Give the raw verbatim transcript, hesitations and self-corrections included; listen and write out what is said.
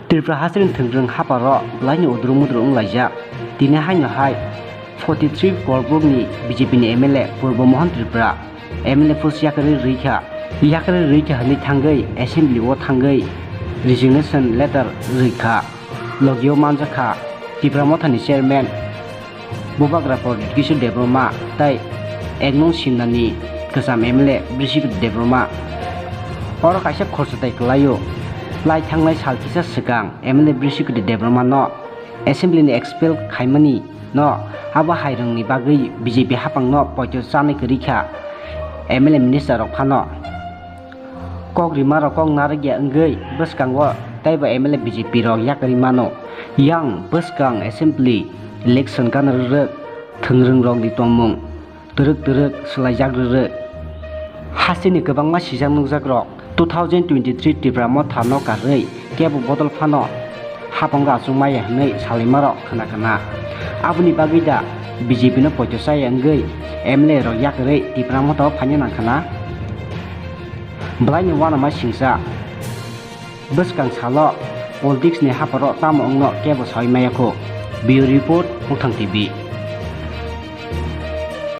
Tripura hasteni thwngrwng haparo bwlaini udru mudru wnglaijak. Tini haino hai forty three Kolbrukni B J P ni M L A Purbo Mohan Tripura M L A post yakarwi rwikha. Yakarwi rwikha hwnwi thangwi assembly o thangwi resignation letter rwikha. Logio manjakha Tipra Mothani chairman Bubagra Pradyot Kishore Debbarma tei ek nung Simnani kwcham M L A Brisipati Debbarma. Oro kaisa khorsa tai kwlaio. Lai thangnai sal kisa swkang M L A Brisipati Debbarma no assembly ni expel khaimani no abo hai rwngni bagwi B J P hapang no poito chanai kwrwi kha M L A minister rok phano. Kok rima rok kok narwk ya wngwi bwskango teibo M L A B J P rok yakarwi mano. Yang bwskang assembly election gana rwrwk thwngrwng rokni tongmung twrwk twrwk swlaijak rwrwk. Hasteni kwbangma sijak nukjak rok two thousand twenty three Tipra Motha no karwi kebo bodol phano hapango achuk maya hwnwi salaimarok khna khna. Aboni bagwi da B J P no poito chaya wngwi M L A rok yakarwi Tipra Motha o phaina nang khna? Bwlaini uanama singcha. Bwskang salo politics ni haparo tamo wngno kebo sawi maya kho. Bureau Report, Muthang T V.